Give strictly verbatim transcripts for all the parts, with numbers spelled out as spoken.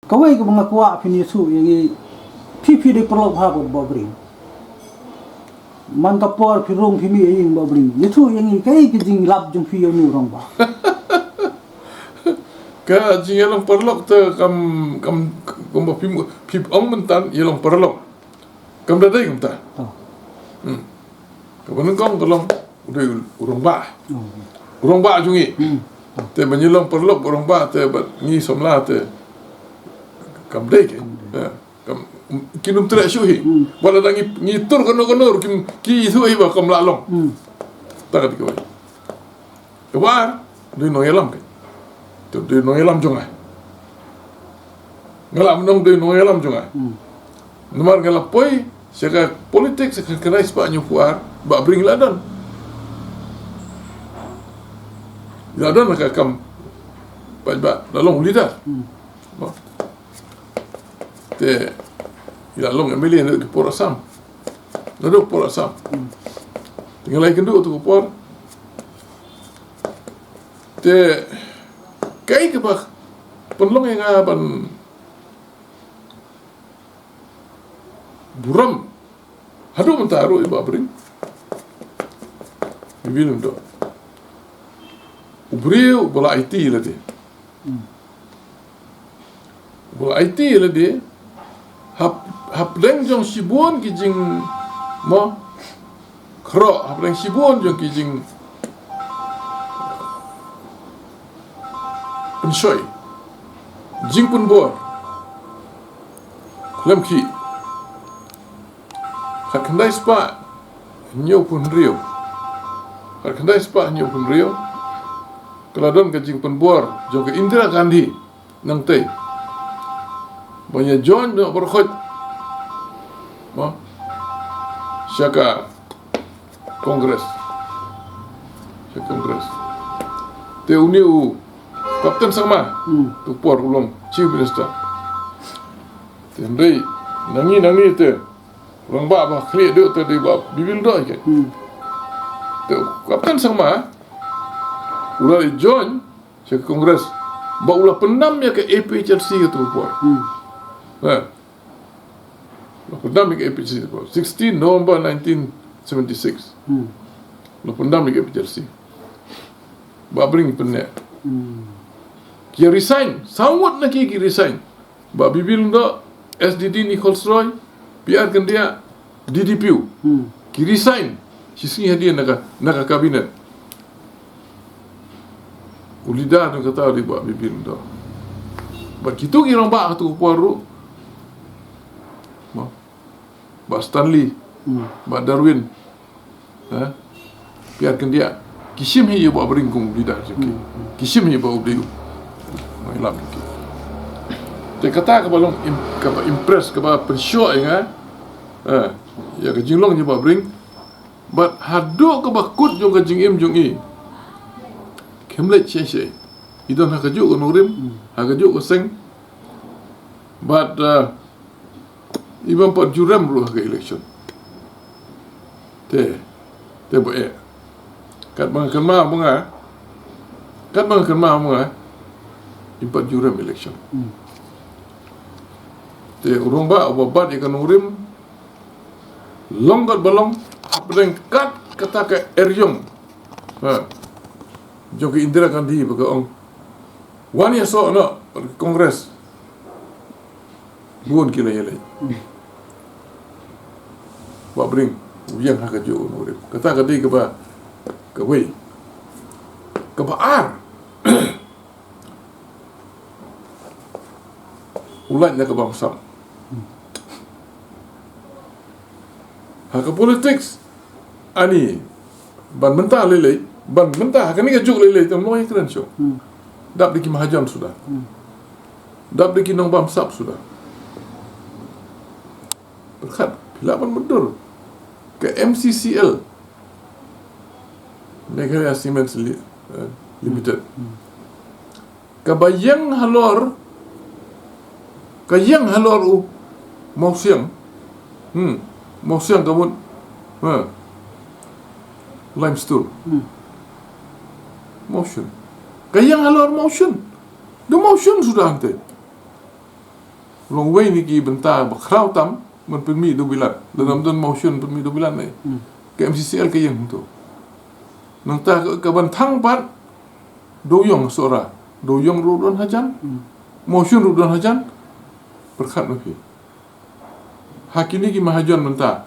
Kawei kaba nga kwah phin ïathuh ïa ngi, phi phi dei paralok bha bad Bah Bring. Man ka por phi rung phi mih ïing Bah Bring, ïathuh ïa ngi kaei ka jinglap jong phi ïa une u rangbah. Ka jingïalong paralok te kam, kam, kumba phi, phi ong mynta ïalong paralok. Kam da dei kumta. Oh. Hmm. Kaba nyngkong ka long u dei u rangbah. Oh. U rangbah jong ngi. Hmm. Te ban ïalong paralok u rangbah te bad ngi samla te kam dei ke. Kam dei. Ya. Kam, kin ym treh shuh hi. Hmm. Wat la ngi, ngi tur kano kano ruh kin, ki ïathuh hi ba kam lah long. Hmm. Ta ka dei kawei. Kaba ar, dei nongïalam ke. Te dei nongïalam jong nga. Nga lah ban ong dei nongïalam jong nga. Hmm. Namar nga la poi sha ka politics sha ka khyndai spah hynñiewphew ar, Bah Bring la don. La don ha ka kam paidbah, la long u leader. Hmm. Mo. Te, la long M L A naduh ki por Assam. Naduh por Assam. Hmm. Te nga la ïakynduh tu ka por. Te, kaei kaba pynlong ïa nga ban burom haduh mynta ruh ïa Bah Bring. Bibil ndo. U briew uba la aiti lade. Hmm. Uba la aiti lade. Hap, hapdeng jong shibun ki jing, mo, khroh, hapdeng shibun jong ki jing pynshoi, jingpynbor khlem khih. Khatkhyndai spah hynñiewphew hynriew. Khatkhyndai spah hynñiewphew hynriew. Ka la don ka jingpynbor jong ka Indira Gandhi nangtei ban ïa join noh baroh khoit, mo, sha ka Congress. Sha Congress. Te une u Captain Sangma, hmm, tu por u long Chief Minister. Te hynrei nangne nangne te u rangbah ba khlieh duh te dei Bah Bibil Dodoi ke. Hmm. Te u Captain Sangma u la join sha ka Congress ba u la pyndam ïa ka A P H L C ka tu por. Hmm. Eh. La pyndam ïa ka A P H L C ka tu por. Sixteen November nineteen seventy-six. Hmm. La pyndam ïa ka A P H L C. Bah Bring pyneh. Hmm. Ki resign, saw ngut na ki, ki resign. Bah Bibil Dodoi, S D D Nichols Roy, P R Kyndiah, D D P U. Hmm. Ki resign shisngi hadien na ka, na ka cabinet. U leader jong kata u dei Bah Bibil Dodoi. Bad kito ki rangbah ha tu ka por ruh, mo, Bah Stanley, hmm, Bah Darwin, eh, P R Kyndiah, ki shim hi ïa Bah Bring kum u leader jong ki. Hmm. Ki shim hi ba u dei u nongïalam jong ki. Te kata kaba long im-, kaba impress, kaba pynshoh ïa nga, eh, ïa ka jinglong jong Bah Bring. Bad haduh kaba kut jong ka jingim jong i, kim leit shisha. I don ha kajuh ka nongrim, hmm, ha kajuh ka seng. Bad, eh, i bym pat ju rem ruh ha ka election. Te, te ba eh. Katba nga kynmaw ma nga, katba nga kynmaw ma nga, im pat ju rem election. Hmm. Te u rangbah uba bat ïa ka nongrim, long katba long, hapdeng kat kata ka eriong, ha, jong ka Indira Gandhi ba ka ong, wan ïasoh noh bad ka Congress. Bun ki la ïaleit. Bah Bring u ïeng ha kajuh ka nongrim. Kata ka dei kaba, kawei. Kaba ar, u lait na ka bamsap. Ha ka politics, ani, ban mynta lei lei, ban mynta ha kane ka juk lei lei te ym long ïakren shuh. Hmm. Dap da ki mahajon suda. Hmm. Dap da ki nongbamsap suda. Pyrkhat, phi lah ban mutdur. Ka M C C L, Meghalaya Cements Li-, eh, Limited. Hmm. Kaba ïeng halor, ka ïeng halor u mawsiang. Hmm. Mawsiang ka mut. Ha. Limestone. Hmm. Mawsiang. Ka ïeng halor mawsiang. Da mawsiang suda hangtei. Long wei na ki bynta ba khraw tam ban pynmih da u Bilat. Lada ym don motion pynmih da u Bilat ne, ka M C C L ka ïeng hangto. Nangta ka, ka ban thang pat, da u ïong Sohra, da u ïong ruh don hajan, motion ruh don hajan. Pyrkhat ma phi. Ha kine ki mahajon mynta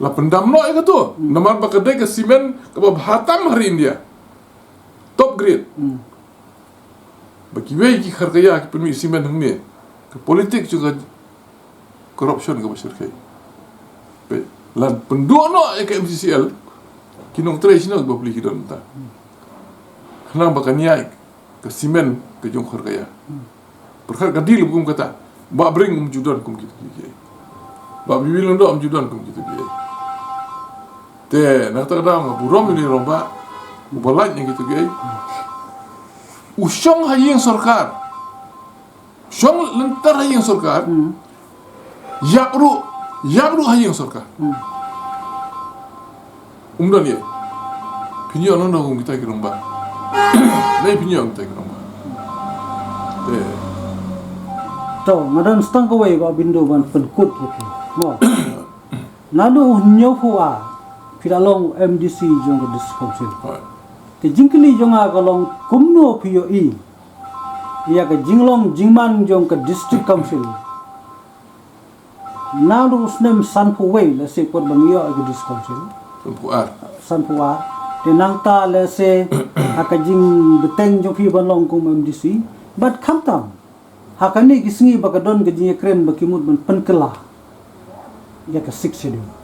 la pyndam noh ïa kato. Namar ba ka dei ka simen kaba bha tam ha ri India, top grade. Ba kiwei ki kharkaya ki pynmih simen hangne. Ka politik jong ka corruption kaba shyrkhei. Peit, la pynduh noh ïa ka M C C L, ki nongtrei shano ki bapli ki don mynta? Khnang ba kan ïaid ka simen ka jong kharkaya. Pyrkhat ka deal kum kata. Bah Bring um ju don kum kito kiei. Bah Bibi Lyngdoh um ju don kum kito kiei. Te na kata ka daw nga burom ïa u rangbah uba lait ïa kito kiei. U shong ha ïing sorkar. Shong lynter ha ïing sorkar. Ïap ruh, ïap ruh ha ïing sorkar. Um don ïa. Phin ïoh nongdon kum kita ki rangbah. Dei phin ïoh kita ki rangbah. Te. To, nga don stang kawei ba bindo ban pynkut ïa phi. Mo. Naduh u hynñiewphew ar phi la long M D C jong ka District Council. Hooid. Te jingkylli jong nga ka long kumno phi ïohi ïa ka jinglong jingman jong ka District Council. Naduh u snem sanphew wei lehse pat ba ngi ïoh ïa ka District Council. Sanphew ar. Sanphew ar. Te nangta lehse ha ka jingbteng jong phi ban long kum M D C. Bad khamtam ha kane ki sngi ba ka don ka jingïakren ba ki mut ban pynkylla ïa ka Sixth Schedule.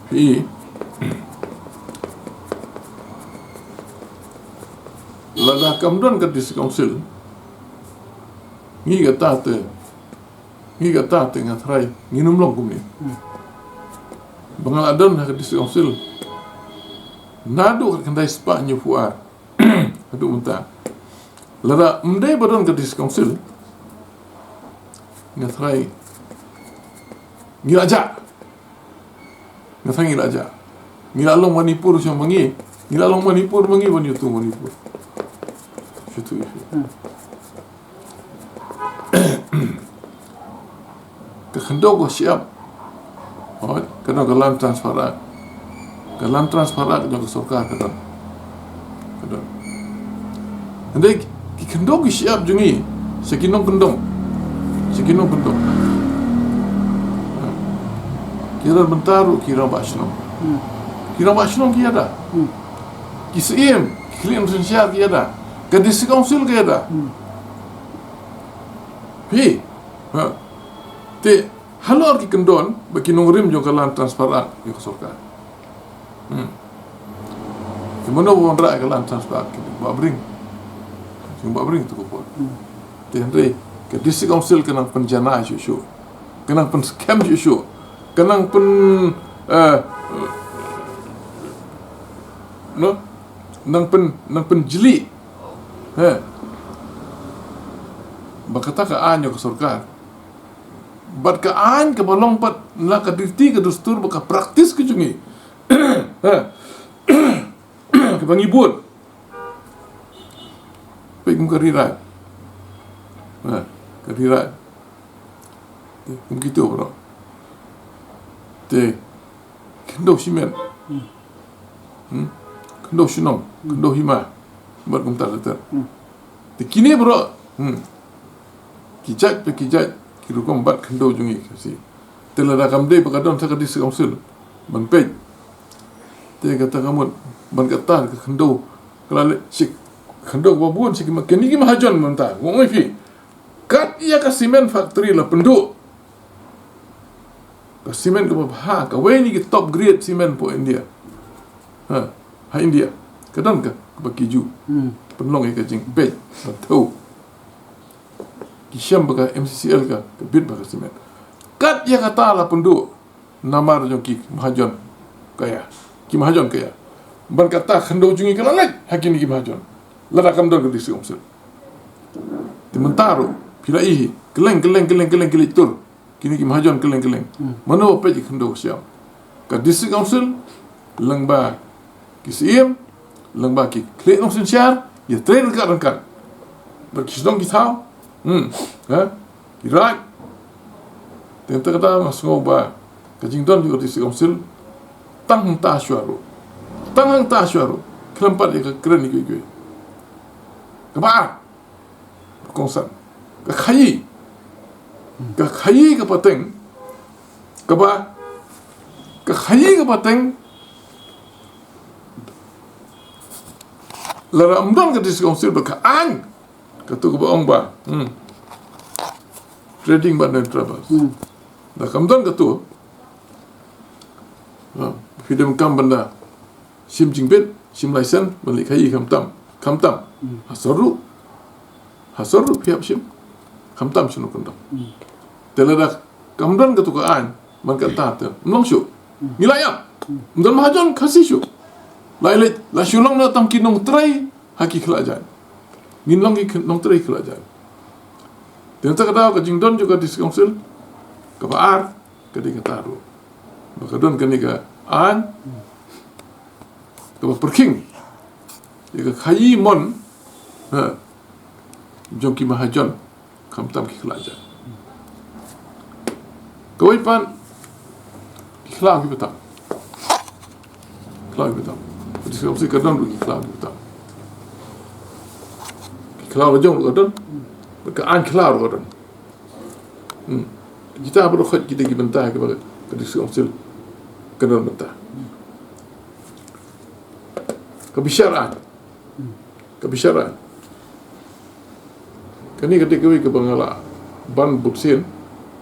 Phi, lada kam don ka District Council, ngi kata te, ngi kata te nga tharai ngin ym long kumne. Ba nga la don ha ka District Council naduh ka khyndai spah hynñiewphew ar haduh mynta. Lada ym dei ba don ka District Council, nga tharai ngi la jah. Nga tharai ngi la jah. Ngi la long Manipur shong ma ngi. Ngi la long Manipur ma ngi ban ïathuh Manipur. Shuh tu ïa phi. Ka khyndew ka shyiap. Hooid, ka don ka Land Transfer Act. Ka Land Transfer Act jong ka sorkar ka don. Ka don. Hynrei ki khyndew ki shyiap jong ngi, sa ki nongkyndong. Sa ki nongkyndong. Ki don bynta ruh ki rangbah shnong. Ki rangbah shnong ki ïada. Ki syiem, ki khlieh nongsynshar ki ïada. Ka District Council ki ïada. Phi. Ha. Te halor ki kyndon ba ki nongrim jong ka Land Transfer Act jong ka sorkar. Hmm. Te mano ba wanrah ka Land Transfer Act, ki Bah Bring. Ki Bah Bring tu ko por. Te hynrei ka District Council ka nang pynjanai shuh shuh. Ka nang pynskhem shuh shuh. Ka nang pyn, eh, no? Nang pyn, nang pynjli. He. Ba kata ka aiñ ka sorkar. Bad ka aiñ kaba long pat na ka riti ka dustur bad ka praktis ka jong ngi. He. Kaba ngi bud. Peit kum ka Ri Raid. He. Ka Ri Raid. Kum kito baroh. Te khyndew shimet. Hmm. Khyndew shnong, khyndew hima. Bad kumta ter ter. Te kine baroh. Hmm. Ki jait pa ki jait, ki rukom bad khyndew jong ngi Khasi. Te lada kam dei ba ka don sa ka District Council ban peit. Te kata ka mut ban kata ka khyndew. Ka la leh shi khyndew ba bun shi ki ma, kine ki mahajon mynta. Nga ong ïa phi. Kat ïa ka cement factory la pynduh. Ka cement kaba bha, kawei na ki top grade cement po India. Ha, ha India. Ka don ka, kaba ki ju. Hmm. Pynlong ïa ka jingpeit, ba thew. Ki shem ba ka M C C L ka, ka bit ba ka cement. Kat ïa kata la pynduh. Namar jong ki mahajon ka ïa. Ki mahajon ka ïa. Ban kata khyndew jong ngi ka la leit ha kine ki mahajon. Lada kam don ka District Council. Te mynta ruh phi la ïohi. Kylleng, kylleng, kylleng, kylleng ki leit tur. Kine ki mahajon kylleng, kylleng. Hmm. Mano ba peit ki khyndew sha ka District Council, lyngba ki syiem, lyngba ki khlieh nongsynshar, ïatrei ryngkat ryngkat. Bad ki shnong ki thaw. Hmm. Ha? Ki raid. Te kata ka daw nga sngew ba ka jingdon jong ka District Council tang hangta shuwa ruh. Tang hangta shuwa ruh. Khlem pat ïa ka kren ïa kiwei kiwei. Kaba ar. Kongsan. Ka khaïi. Ka khaïi ka pateng. Kaba. Ka khaïi ka pateng. Lada ym don ka District Council ba ka aiñ. Katu kaba ong ba. Hmm. Trading ban da troubles. Hmm. Da kam don katu. Ha, phi donkam ban da shim jingbit, shim license, ban leit khaïi khamtam, khamtam. Hmm. Ha sor ruh. Ha sor ruh phi hap shim. Khamtam shano khamtam. Hmm. Te lada kam don katu ka aiñ, man kata te. Ym long shuh. Hmm. Ngi la ïap. Hmm. Ym don mahajon Khasi shuh. La leit, la shu long na tang ki nongtrei, ha ki khlajat. Ngin long ki nongtrei khlajat. Te kata ka daw ka jingdon jong ka District Council, kaba ar, ka dei kata ruh. Ba ka don kane ka aiñ, kaba pyrkhing ïa ka khaïi mon, ha, jong ki mahajon, khamtam ki khlajat. Kawei pat, ki khlaw ki btap. Khlaw ki btap. Ka District Council ka don ruh ki khlaw ki btap. Ki khlaw la jong ruh ka don. Bad ka aiñ khlaw ruh ka don. Hmm. Kita baroh khoit ki dei ki bynta kiba ka District Council ka don bynta. Ka bishar aiñ. Ka bishar aiñ. Kane ka dei kawei kaba nga la ban bun sien.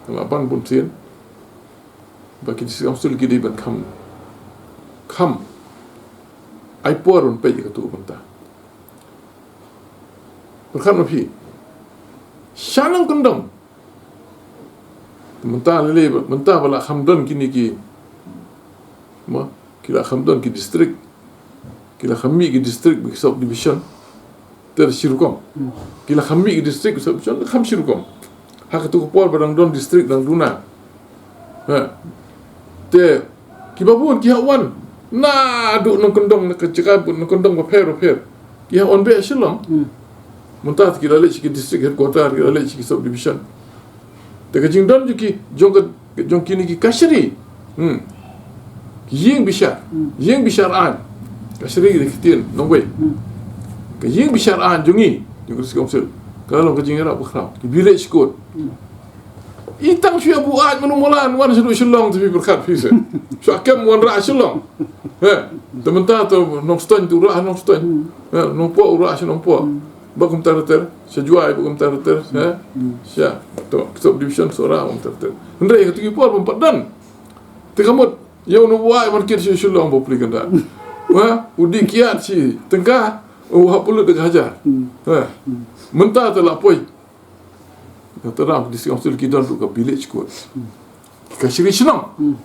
Nga la ban bun sien. Ba ki District Council ki dei ban kham, kham ai por ban peit ïa katu ka bynta. Pyrkhat ma phi. Sha nongkyndong. Mynta lei lei ba, mynta ba la kham don kine ki, ma, ki la kham don ki district. Ki la kham mih ki district bad ki sub division. Te shi rukom. Hmm. Ki la kham mih ki district bad sub division, kham shi rukom. Ha katu ka por ba dang don district dang duna. Ha. Te kiba bun ki hap wan. Naduh nongkyndong na ka jaka bun nongkyndong bapher bapher. Ki hap wan beit Shillong. Hmm. Mynta ki la leit sha ki district headquarter, ki la leit sha ki sub division. Te ka jingdon jong ki, jong ka, jong kine ki kashari. Hmm. Ki ïing bishar. Hmm. Ïing bishar aiñ. Kashari ki dei ktien nongwei. Hmm. Ka ïing bishar aiñ jong ngi, jong ka District Council. Ka la long ka jingïarap bakhraw. Ki village court. Hmm. I tang shu ïa buaid mano mala wan shaduh Shillong te phi pyrkhat phi seh. Shu kem wanrah Shillong. He, te mynta te Nongstoiñ te u rah Nongstoiñ. Hmm. He, Nongpoh u rah sha Nongpoh. Hmm. Ba kumta ter ter, sha Jowai ba kumta ter ter, he. Hmm. Sha to, sub division Sohra ba kumta ter ter. Hynrei katu ki por bym pat don. Te ka mut ïa uno u buaid ban kit sha Shillong ba pli kynda. Wa, u dih kiad shi tyngka, u hap pynlut da ka hajar. Hmm. He. Hmm. Mynta te la poi. Kata dang District Council ki don ruh ka village court. Hmm. Ki kashari shnong. Hmm.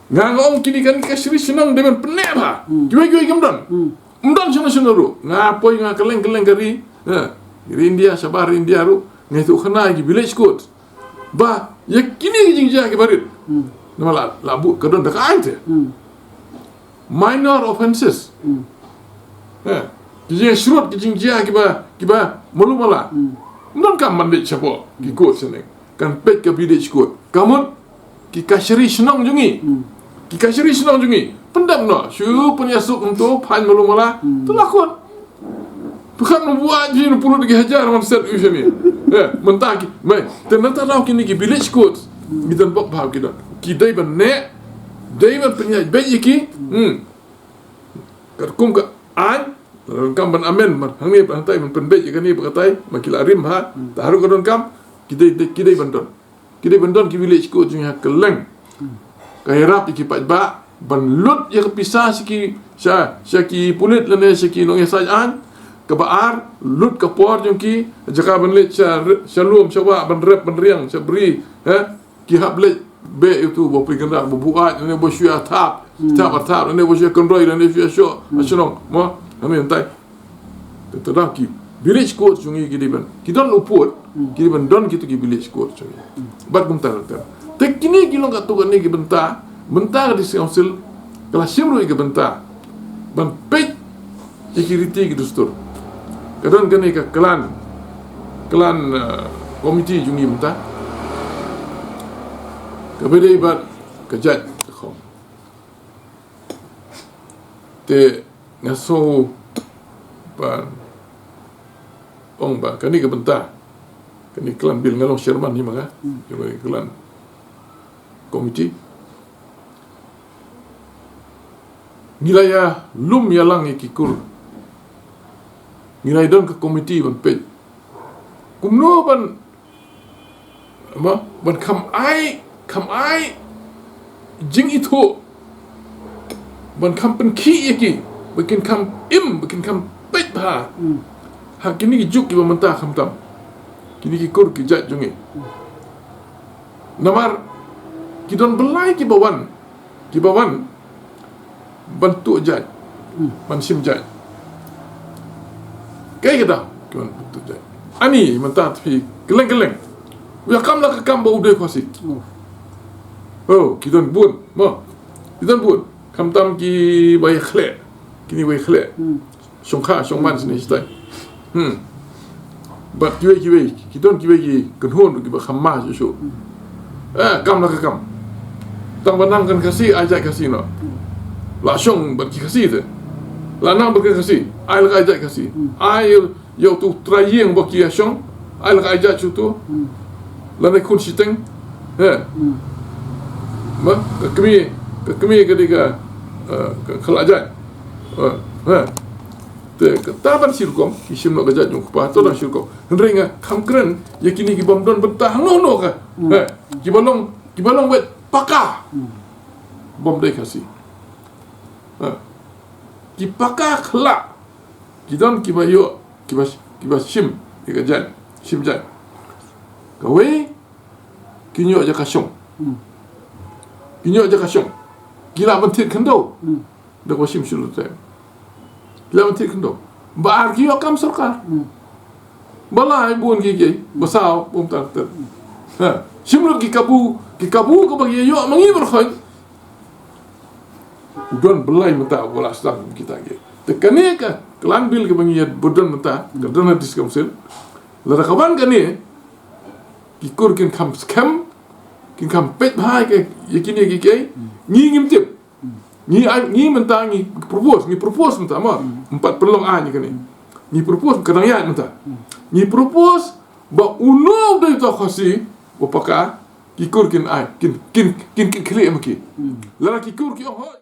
Nga nga ong kine kan ki kashari shnong dei ban pynneh bha. Hmm. Kiwei kiwei kim don. Hmm. Ym don shano shano ruh. Nga poi nga kylleng kylleng ka ri. Ha. Ri India, shabar ri India ruh. Nga ïathuh khana ki village court. Ba ïa kine ki jingjia kiba rit. Hmm. Namar la, la buh ka don da ka aiñ te. Hmm. Minor offences. Hmm. Ha. Ki jingïashrut, ki jingjia kiba, kiba malu mala. Hmm. Ym donkam ban leit shapoh ki court shaneng. Kan peit ka village court. Ka mut ki kashari shnong jong ngi. Hmm. Ki kashari shnong jong ngi. Pyndep noh. Shu pynïasuk hangto, phai malu mala. Hmm. To la court. Pyrkhat nang buaid phi nang pynlut da ki hajar ban set u shane. Eh, mynta ki, mei, te nangta daw kine ki village court. Ngi don bok bha ki don. Ki dei ban neh, dei ban pynïaid beit ïa ki. Hmm. Katkum ka aiñ, donkam ban amend, ban hangne ban hangtai ban pynbeit ïa kane ba katai, ma ki la rim ha, ta haruh ka donkam, ki dei, dei, ki dei ban don. Ki dei ban don ki village court jong ngi ha kylleng. Ka ïarap ïa ki paidbah ban lut ïa ka pisa sha ki, sha, sha ki pulit lane sha ki nongïasaid aiñ. Kaba ar, lut ka por jong ki, jaka ban leit sha, sha lum, sha wah, ban rep, ban riang, sha bri, eh? Ki hap leit beit ïa utu ba pyrkhat ba buaid lane ba shu ïa thap, thap, thap lane ba shu ïa kynroi lane shu ïa shoh, ha shnong, mo, ha mynta. Te te dang ki village court jong ngi ki dei ban, ki don u pud, hmm, ki dei ban don kitu ki village court jong ngi. Hmm. Bad kumta ter ter. Te kine ki long katto katne ki bynta, bynta ka District Council ka la shim ruh ïa ki bynta ban peit ïa ki riti ki dustur. Ka don kane ka klan, Klan, eh, komiti jong ngi mynta. Kaba dei bad ka jait ka khong. Te nga sngew ba ong ba kane ka bynta, kane ka klan bil, nga long chairman hi ma nga. Hmm. Jong kane ka klan komiti. Ngi la ïa lum ïa lang ïa ki kur. Ngi la ïa don ka komiti ban peit kumno ban, ma, ban kham ai, kham ai jingithuh, ban kham pynkhih ïa ki ba kin kham im, ba kin kham peit bha. Hmm. Ha kine ki juk kiba mynta khamtam, kine ki kur ki jait jong ngi. Hmm. Namar ki don blei kiba wan, kiba wan ban tuh jait, hmm, ban shim jait. Kaei kata ki wan ban tuh jait? Ani mynta phi kylleng kylleng, u ïa kam la ka kam ba u dei Khasi. Hmm. Oh, ki don bun, mo. Ki don bun. Khamtam kiba ïa khleh, kine ba ïa khleh. Hmm. Shongkha shongman shane shatai. Hmm. Bad kiwei kiwei, ki don kiwei ki kynhun kiba kham ma shuh shuh. Hmm. Eh, kam la ka kam. Tang ba nang kan Khasi, ai jait Khasi noh. Hmm. La shong bad ki Khasi te, la nang bad ki Khasi, ai la ka ai jait Khasi. Hmm. Ai ïa utu u trai ïing ba ki ïa shong, ai la ka ai jait sha utu. Hmm. Lane khun shiteng. He. Hmm. Ba ka kmie, ka kmie ka dei ka, eh, ka, ka la jait. Eh, he. Te kata ban shi rukom ki shim noh ka jait jong u kpa, to dang shi rukom. Hynrei nga kham kren ïa kine ki bym don bynta hangno hangno ka. Hmm. He. Kiba long, kiba long weit paka. Hmm. Bym dei Khasi. He. Ki paka khlak. Ki don kiba ïoh, kiba, kiba shim ïa ka jait, shim jait. Kawei, ki ïoh jaka shong. Hmm. Ki ïoh jaka shong. Ki lah ban thied khyndew. Hmm. Da kaba shim shuh te. Ki lah ban thied khyndew. Ba ar, ki ïoh kam sorkar. Hmm. Ba lai, bun ki ki, ba saw, bun tar ter. Ha, shim lut ki kabu, ki kabu kaba ki ïoh ma ngi baroh. U don blei mynta ba la sdang kita ki. Te kane ka klan bil kaba ngi ïa ba don mynta, ka don ha District Council. Lada ka wan kane, ki kur kin kham skhem, kin kham peit bha ïa kine ki, ki, ngi ngim tip. Ngi ai, ngi mynta ngi propose, ngi propose mynta, mo. Hmm. Ym pat pynlong ai ïa kane. Ngi propose, ka dang ïaid mynta. Hmm. Ngi propose ba uno u dei uta u Khasi ba paka, ki kur kin ai, kin, kin, kin, kin khlieh ma ki. Hmm. Lada ki kur ki ong hooid.